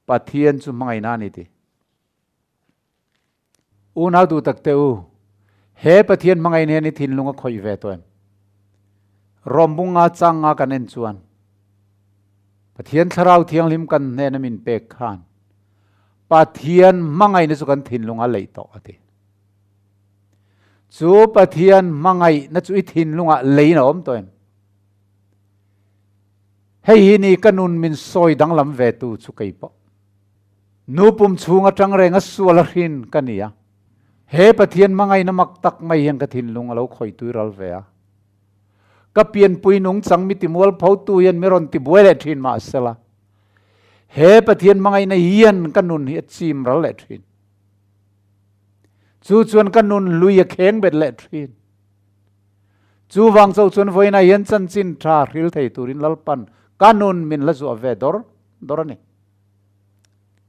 Speaker 1: Pathian chu hmangaihna a ni ti. Unau duh tak teh u, he Pathian hmangaihna hian i thinlung a khawih ve tawh em? Rom bunga changa kan en chuan Pathian Thlarau Thianghlim kan hnena min pek khan Pathian hmangaihna chu kan thinlung a leih tawh a ti. Chu Pathian hmangaihna chu i thinlungah leiin a awm tawh em? Hei hi ni ka nun min sawi danglam ve tu chu kei pawh. Nu pum chhung atang reng a sual a hrin ka ni a. He Pathian hmangaihna mak tak mai hian ka thinlung a lo khawih tui ral ve a. Ka pianpui nungchang mi timual photu hian mi rawn tibuai leh thin mahsela, he Pathian hmangaihna hian ka nun hi a chim ral leh thin. Chu chuan ka nun lui a kheng bet leh thin. Chuvang chauh chuan vawiinah hian chanchin tha hril thei turin Lalpan ka nun min la zuah ve dawr dawr a ni.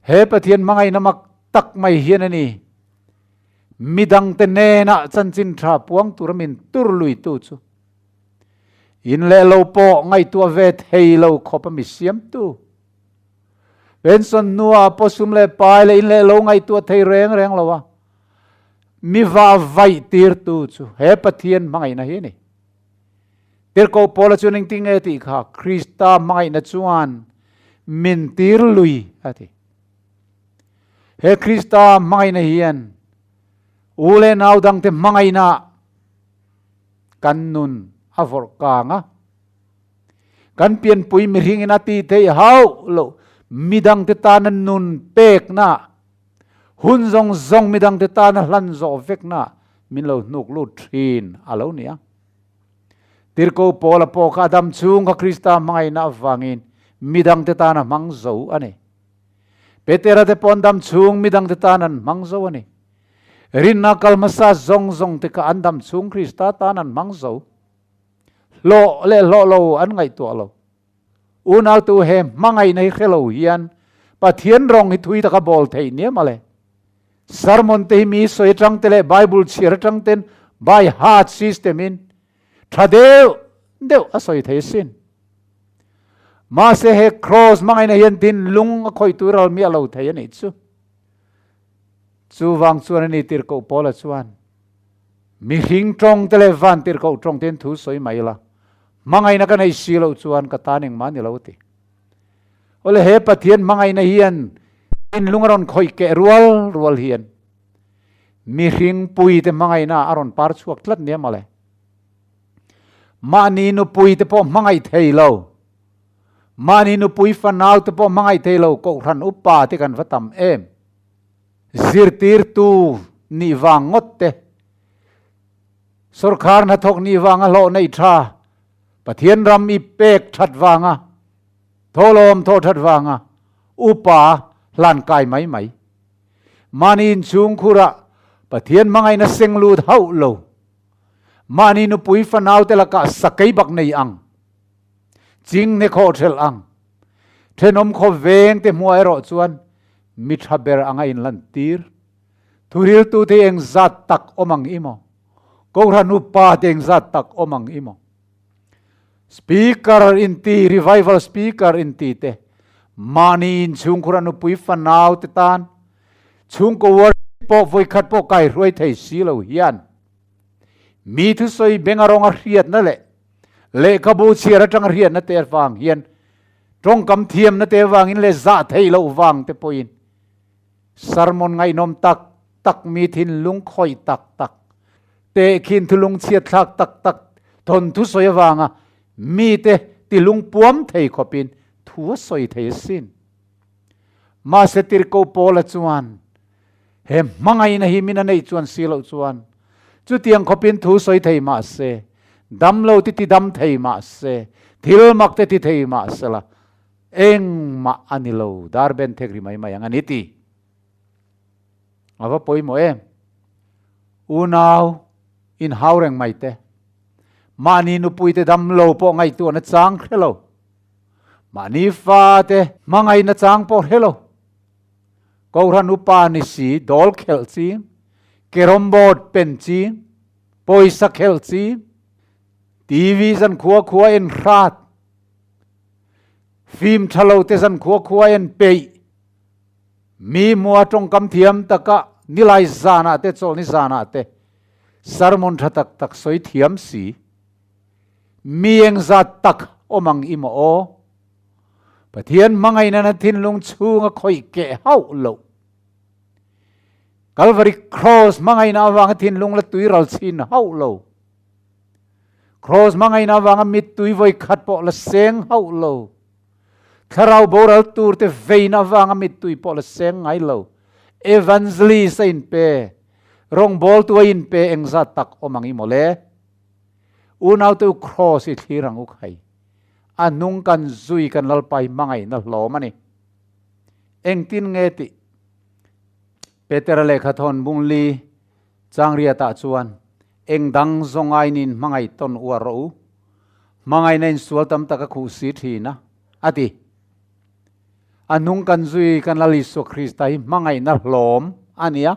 Speaker 1: He Pathian hmangaihna mak tak mai hian a ni midangte nenah chanchin tha puang tura min tur luitu chu. In leh lo pawh ngaihtuah ve thei lo khawp a mi siamtu. Pension hnua pawsum leh pai leh in leh lo ngaihtuah thei reng reng lo a mi va vaih tirtu chu he Pathian hmangaihna hi a ni. Tirhkoh Paula chuan engtin nge tih kha Krista hmangaihna chuan min tir lui a ti. He Krista hmangaihna hian u leh nau dangte hmangaihna kan nun a vawrh kang a. Kan pianpui mihringin a ti theih hauh loh midangte tana nun pekna, hun zawng zawng midangte tana hlan zawh vekna min lo hnuk lut thin a lo ni a. Tirhkoh Paula pawh kha a dam chhung kha Krista hmangaihna avangin midangte tan a hmang zo a ni. Petera te pawh an dam chhung midangte tan an hmang zo a ni. Rinna kal hmasa zawng zawng te kha an dam chhung Krista tan an hmang zo. Hlawh leh hlawh lo an ngaihtuah lo. Unautu he hmangaihna hi hre lo hian Pathian rawng hi thui taka bawl theih niam a le. Sermon te hi mi sawi atang te leh Bible chhiar atang ten by heart system in tha deuh deuh a sawi thei asin. Mahse he cross hmangaihna hian thinlung a khawih tur ral miah lo thei a nih chu. Chuvang chuan a ni tirhkoh Paula chuan mihring tawng te leh van tirhkoh tawng te in thu sawi mai ila hmangaihna ka neih si loh chuan ka tan engmah ni lo a ti. Awle he Pathian hmangaihna hian thinlung a rawn khawih keh rual rual hian mihring puite hmangaihna a rawn par chhuak tlat nia mawle. Mahni nupui te pawh hmangaih thei lo, mahni nupui fanau te pawh hmangaih thei lo kohhran upa te kan va tam em. Zirtirtu nih vang ngawt te, sorkar hnathawk nih vanga hlawh neih tha, Pathian ram i pek that vanga thawhlawm thawh that vanga upa hlan kai mai mai. Mahni inchhung khurah Pathian hmangaihna seng lut hauh lo. Mahni nupui fanau te lakah sakei bak nei ang. Ching hne khawh thelh ang. Thenawm khaw veng te hmuah erawh chuan mi tha ber anga inlan tir. Thuriltu te engzat tak awm ang i maw? Kohhran upa te engzat tak awm ang i maw? Speaker inti, revival speaker inti te, mahni inchhungkhur a nupui fanau te tan chhungkaw worship pawh vawikhat pawh kai hruai thei si lo hian mi thusawi beng a rawng a hriatna leh lehkhabu chhiar atanga hriatna te avang hian tawngkam thiamna te avangin leh zah theih loh vang te pawhin sermon ngaihnawm tak tak mi thinlung khawih tak tak, tehkhin thulung chhiatthlak tak tak thawnthu sawi avanga mite tilung puam thei khawpin thu a sawi thei asin. Mahse Tirhkoh Paula chuan he hmangaihna hi min a neih chuan si loh chuan chutiang khawpin thu sawi thei mahse, damlo te ti dam thei mahse, thil mak te ti thei mahsela engmah a ni lo, dar ben thek ri mai mai ang a ni ti. A va pawimawh em? Unau inhau reng mai te, mahni nupui te damlo pawh ngaihtuahna chang hre lo, mahni fa te hmangaihna chang pawh hre lo, Kohhran upa ni si dawl khelh ching, carrom board pen ching, pawisa khelh ching, TV zan khua khua en hrat, film tha lo te zan khua khua en peih, Mi mua tawngkam thiam taka nilai zanah te chawlhni zanah te sermon tha tak tak sawi thiam si. Mi engzat tak awm ang i maw aw? Pathian hmangaihna na thinlung chhunga khawih keh hauh loh. Calvary Cross hmangaihna avanga thinlung la tui ral chhin hauh lo. Cross hmangaihna avanga mittui vawi khat pawh la seng hauh lo. Thlarau boral tur te vein avanga mittui pawh la seng ngai lo. Evangelist a inpe, rawngbawltu a inpe engzat tak awm ang i maw le? Unaute u Kraws i thlir ang u khai. A hnung kan zui kan Lalpa hi hmangaihna hlawm a ni. Engtin nge tih? Petera lehkha thawn bungli Changriatah chuan, Eng dang zawng ainin hmangaih tawn uar rawh u. Hmangaihna in sual tam tak a khuh si thin a, a ti. A hnung kan zui kan Lal Isua Krista hi hmangaihna hlawm a ni a.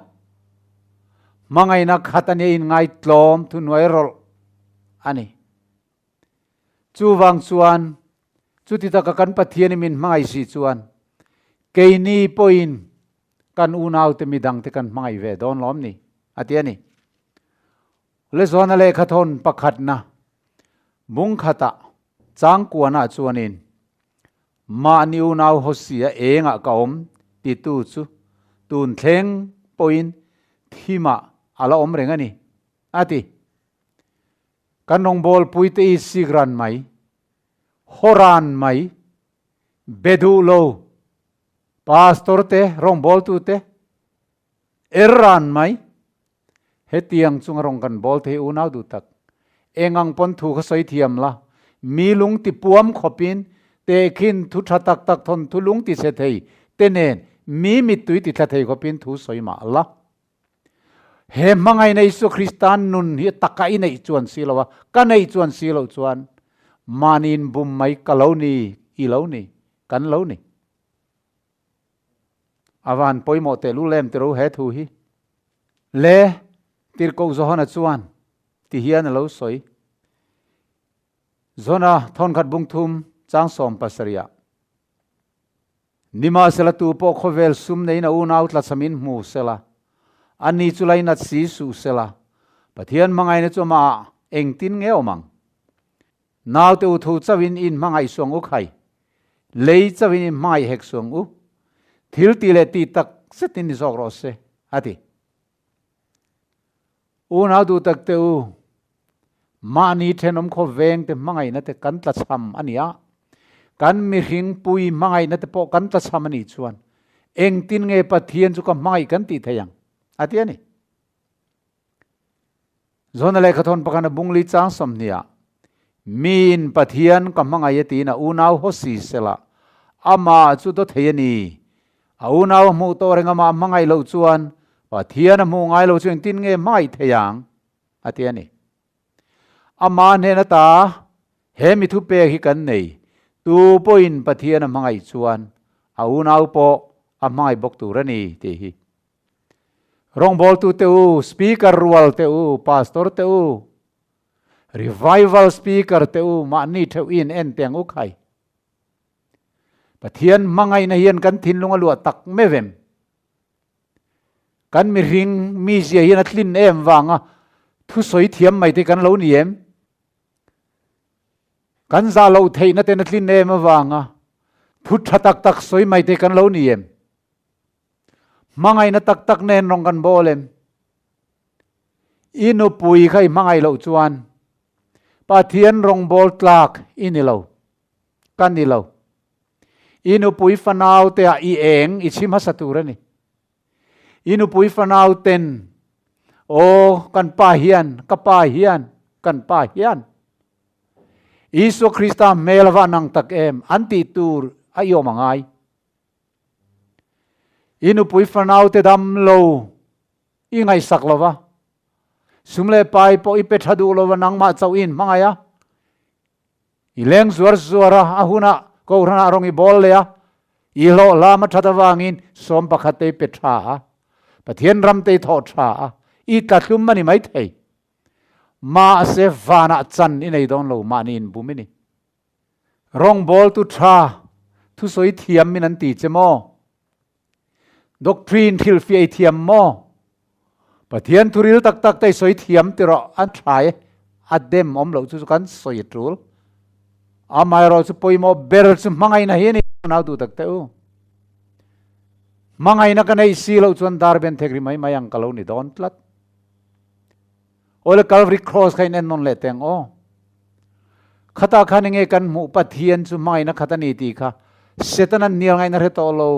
Speaker 1: Hmangaihna khat a nia inngaitlawm thuhnuai rawlh a ni. Chuvang chuan, chuti taka kan Pathianin min hmangaih si chuan, keini pawhin kan unaute midangte kan hmangaih ve dawn lawm ni, a ti a ni. Lezawna lehkhathawn pakhatna bung khatah changkuanah chuanin, Mahni unau Hosea engah ka awm titu chu tun thleng pawhin thimah a la awm reng a ni, a ti. Kan rawngbawlpui te i sik ran mai, haw ran mai, be duh lo, pastor te, rawngbawltu te, er ran mai. Hetiang chunga rawng kan bawl thei unau duh tak. Eng ang pawn thu kha sawi thiam la, mi lung ti puam khawpin tehkhin thu tha tak tak thawn thu lung ti chhe thei te nen mi mittui ti thla thei khawpin thu sawi mah la. He hmangaihna Isua Krista nun hi taka i neih chuan si lo a, ka neih chuan si loh chuan mahniin bum mai ka lo ni, i lo ni, kan lo ni. A van pawimawh tehlul em tiro he thu hi. Le, Tirhkoh Johana chuan ti hian a lo sawi. Johana thawnkhat bungthum chang 70ah. Nimahsela tu pawh khawvel sum neiin a unau tlachhamin hmu sela, ani chu lainat si suh sela, Pathian hmangaihna chu amah engtin nge awm ang? Naute u thu chauhin in hmangaih suang u khai, lei chauhin in hmangaih hek suang u, thil ti leh ti tak zetin ni zawk rawh se, a ti. Unau duh tak te u, mahni thenawm khawveng te hmangaihna te kan tlachham a ni a, kan mihring pui hmangaihna te pawh kan tlachham a nih chuan engtin nge Pathian chu ka hmangaih kan tih thei ang? a ti a ni. Zona lehkhathawn pakhat a bungli chang 20ah, Miin Pathian ka hmangaih a tiin a unau haw si sela, amah chu daw thei a ni. A unau a hmuh tawh reng amah hmangaih loh chuan Pathian a hmuh ngai lo chu engtin nge hmangaih thei ang? a ti a ni. Amah hnen ata he mi thupek hi kan nei, tu pawhin Pathian a hmangaih chuan a unau pawh a hmangaih bawk tur a ni tih hi. Rawngbawltu te u, speaker rual te u, pastor te u, revival speaker te u mahni theuh in en teng u khai. Pathian hmangaihna hian kan thinlung a luah tak meuh em? Kan mihring mizia hian a tlin em vanga thusawi thiam mai te kan lo ni em? Kan zah loh theihna ten a tlin em avanga thu tha tak tak sawi mai te kan lo ni em? Hmangaihna tak tak nen rawng kan bawl em? I nupui kha i hmangaih loh chuan Pathian rawngbâwl tlâk i ni lo, ka ni lo. I nupui fanau te ah i eng i chhi hmasa tur a ni. I nupui fanau ten, Aw, kan pa hian, ka pa hian, kan pa hian Isua Krista hmel a va nang tak em, an tih tur a i awm a ngai. I nupui fanau te dam lo i ngaihsak lo va, sum leh pai pawh i pe tha duh lo va, nangmah chauh i inhmangaih a, i leng zuar zuar a, a hunah Kohhranah rawng i bawl leh a, i hlawh hlam a that avangin 11 te i pe tha a, Pathian ram te i thawh tha a, i tla hlum a ni maithei. Mahse vanah chan i nei dawn lo, mahni inbum i ni. Rawngbawltu tha thusawi thiam min an ti che maw? Doctrine thilfiah i thiam maw? Pathian thuril tak tak te i sawi thiam ti rawh an tha e, a dem awm loh chu chu kan sawi a tul. Amaherawh chu pawimawh ber chu hmangaihna hi a ni nau duh tak teh u. Hmangaihna ka neih si loh chuan dar ben thek ri mai mai ang ka lo ni dawn tlat. Awle Calvary Cross kha in en nawn leh teng aw. Khatah khan enge kan hmuh Pathian chu hmangaihna khat a ni tih kha Setana hnial ngaihna hre tawh lo.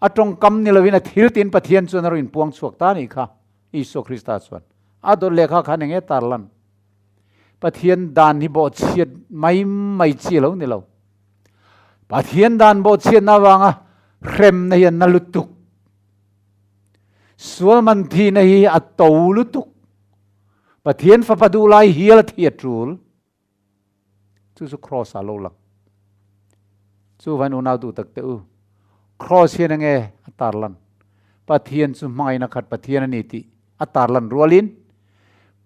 Speaker 1: A tawngkam ni lovin a thil tiin Pathian chuan a rawn inpuang chhuak ta anih kha Isua Krista chuan. A dawt lehkha khan enge tarlan? Pathian dan hi bawhchhiat mai mai chi a lo ni lo. Pathian dan bawhchhiatna avanga hremna hi a na lutuk. Sual man thihna hi a to lutuk. Pathian fapa duh lai hial a thi a tul. Chu chu cross ah lo lang. Chu vain unau duh tak te u. Cross hian enge a tarlan. Pathian chu hmangaihna khat Pathian a ni tih a tarlan rualin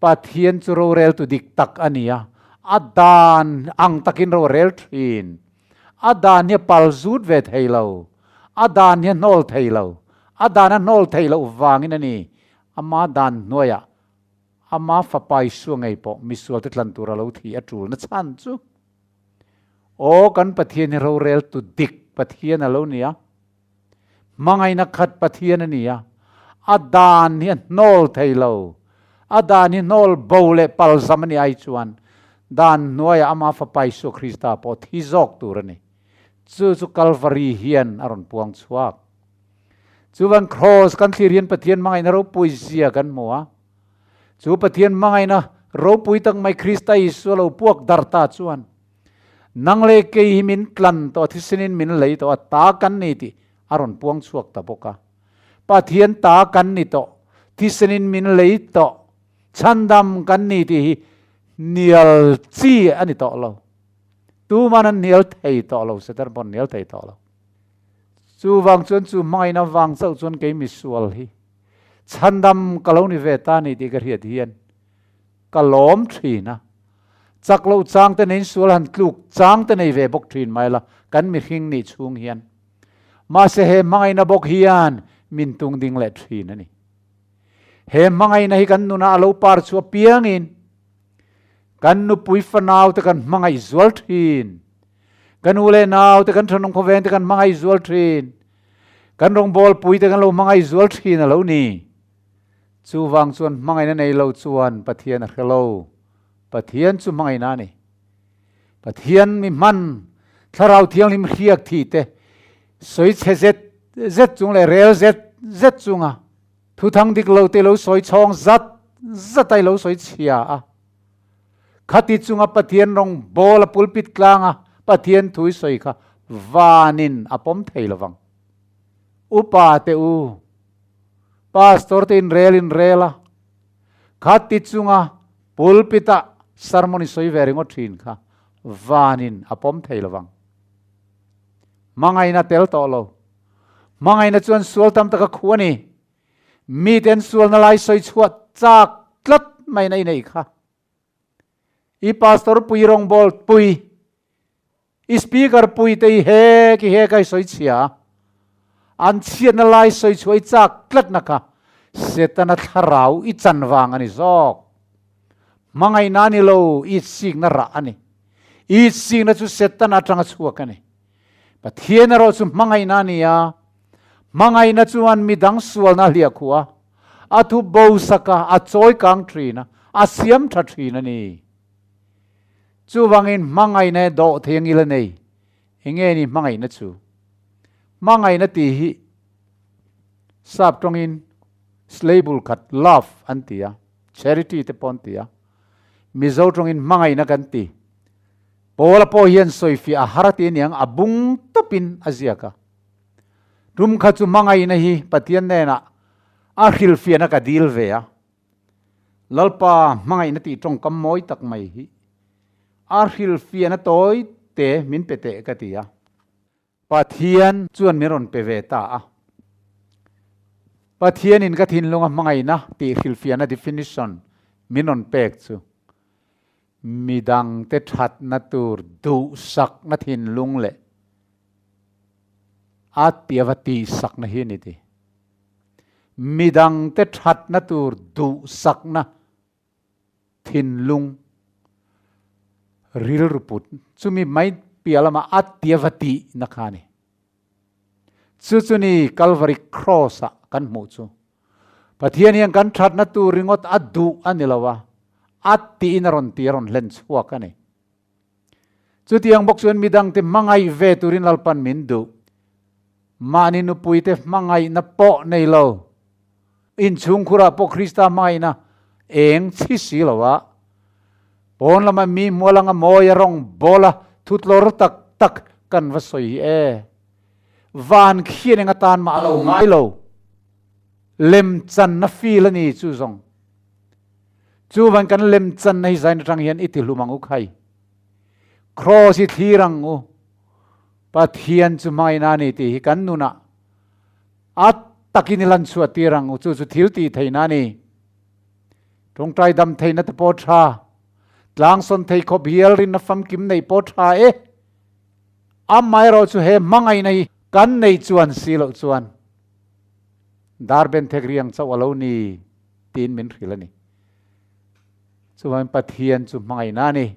Speaker 1: Pathian chu rorel tu dik tak a ni a, a dan ang takin ro a rel thin. A dan hi a pal zut ve thei lo, a dan hi a hnawl thei lo, a dan a hnawl thei loh vangin a ni, ama dan hnuaiah ama fapa Isua ngei pawh misualte tlan tura lo thih a tul na chhan chu Aw kan Pathian hi rorel tu dik Pathian a lo ni a, hmangaihna khat Pathian a ni a, a dan hi a hnawl thei lo, a dan hi hnawl bo leh palzam a ni ai chuan dan hnuaiah ama Fapa Isua Krista pawh thi zawk tur a ni. Chu chu Kalvari hian a rawn puang chhuak. Chuvan Kraws kan thlir hian Pathian hmangaihna ropui zia kan hmu a. Chu Pathian hmangaihna ropui tak mai Krista Isua lo puak dar ta chuan Nang leh kei hi min tlan tawh a, thisenin min lei tawh a, ta kan ni tih a rawn puang chhuak ta bawk a. Pathian ta kan ni tawh, thisenin min lei tawh, chhandam kan ni tih hi hnial chi a ni tawh lo. Tuman an hnial thei tawh lo, Satan pawh an hnial thei tawh lo. Chuvang chuan chu hmangaihna vang chauh chuan kei misual hi chhandam ka lo ni ve ta ni tih ka hriat hian ka lawm thin a. Chak loh chang te neiin sual han tluk chang te nei ve bawk thin mai la kan mihring nih chhung hian. Mahse he hmangaihna bawk hian min tung ding leh thin a ni. He hmangaihna hi kan nunah a lo par chhuah piangin kan nupui fanau te kan hmangaih zual thin. Kan u leh nau te kan thenawm khawveng te kan hmangaih zual thin. Kan rawngbawlpui te kan lo hmangaih zual thin a lo ni. Chuvang chuan hmangaihna nei lo chuan Pathian a hre lo. Pathian chu hmangaihna a ni. Pathian mi hman, Thlarau Thianghlim hriak thih te, sawi chhe zet zet chung leh rel zet zet chunga thuthang dik lo te lo sawi chhawng zat zat a i lo sawi chhia a. Khati chunga Pathian rawng bawl a pulpit tlanga Pathian thu i sawi kha vanin a pawm thei lovang. Upa te u, Pastor te inrel inrel a, khati chunga pulpit ah sermon i sawi ve ringawt thin kha vanin a pawm thei lovang. Hmangaihna tel tawh lo. Hmangaihna chuan sual tam taka khu a ni. Mite an sualna lai sawi chhuah chak tlat maina i neih kha. I pastor pui rawngbâwl pui, i speaker pui te i hek i hek a i sawi chhia a, an chhiatna lai sawi chhuah i châk tlatna kha Setana thlarau i chan vang a ni zawk. Hmangaihna a ni lo, i itsikna rah a ni. I itsikna chu Setana aṭanga chhuak a ni. Pathian erawh chu hmangaihna a ni a. Hmangaihna chuan midang sualna a hliah khuh a, a thu bo sak a, a chawi kang thin a, a siam tha thin a ni. Chuvangin hmangaihna hi dawh thei ang ila nei. Enge ni hmangaihna chu? Hmangaihna tih hi sap tawngin syllable khat love an ti a, charity te pawh an ti a, Mizo tawngin hmangaihna kan ti. Paula pawh hian sawifiah a har a ti aniang a bung tawpin a ziak a. Tum kha chu hmangaihna hi Pathian hnenah a hrilhfiahna ka dil ve a. Lalpa hmangaihna tih tawngkam mawi tak mai hi a hrilhfiahna tawi te min pe teh ka ti a. Pathian chuan min rawn pe ve ta a. Pathianin ka thinlunga hmangaihna tih hrilhfiahna definition min rawn pek chu midangte thatna tur duhsakna thinlung leh a tiva tihsakna hi a ni ti. Midangte thatna tur duhsakna thinlung rilru put chumi mai piah lamah a tia va tih na kha a ni. Chu chu ni Calvary Cross ah kan hmuh chu. Pathian hian kan thatna tur ringawt a duh a ni lo a, a tiin a rawn ti a rawn hlen chhuak a ni. Chutiang bawk chuan midangte hmangaih ve turin Lalpan min duh. Mahni nupuite hmangaihna pawh nei lo. Inchhungkhurah pawh Krista hmangaihna eng chhi si lo a, pawn lama mi hmual anga mawi a rawng bawl a thutlawr tak tak kan va sawi hi e. Van khian eng atan mah a lo ngai lo. Lemchanna feel a ni chu zawng. Chuvan kan lemchanna hi zain atang hian i ti hlum ang u khai. Kraws i thlir ang u. Pathian chu hmangaihna a ni tih hi kan nunah a takin i lan chhuah tir ang u. Chu chu thil tih theihna a ni. Tawngtai dam theihna te pawh tha. Tlangsawn thei khawp hial rinna famkim neih pawh tha e. Amaherawh chu he hmangaihna hi kan neih chuan si loh chuan dar ben thek riang chauh a lo ni. Tiin min hrilh a ni. Chuvangin Pathian chu hmangaihna a ni.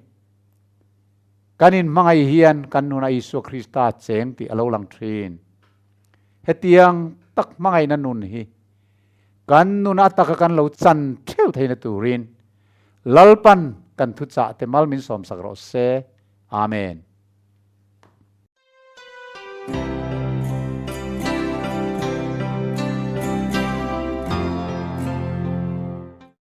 Speaker 1: Kan inhmangaih hian kan nunah Isua Krista cheng tih a lo lang thin. Hetiang tak hmangaihna nun hi kan nuna ataka kan lo chan theuh theihna turin Lalpan kan thuchah te mal min sawmsak rawh se. Amen.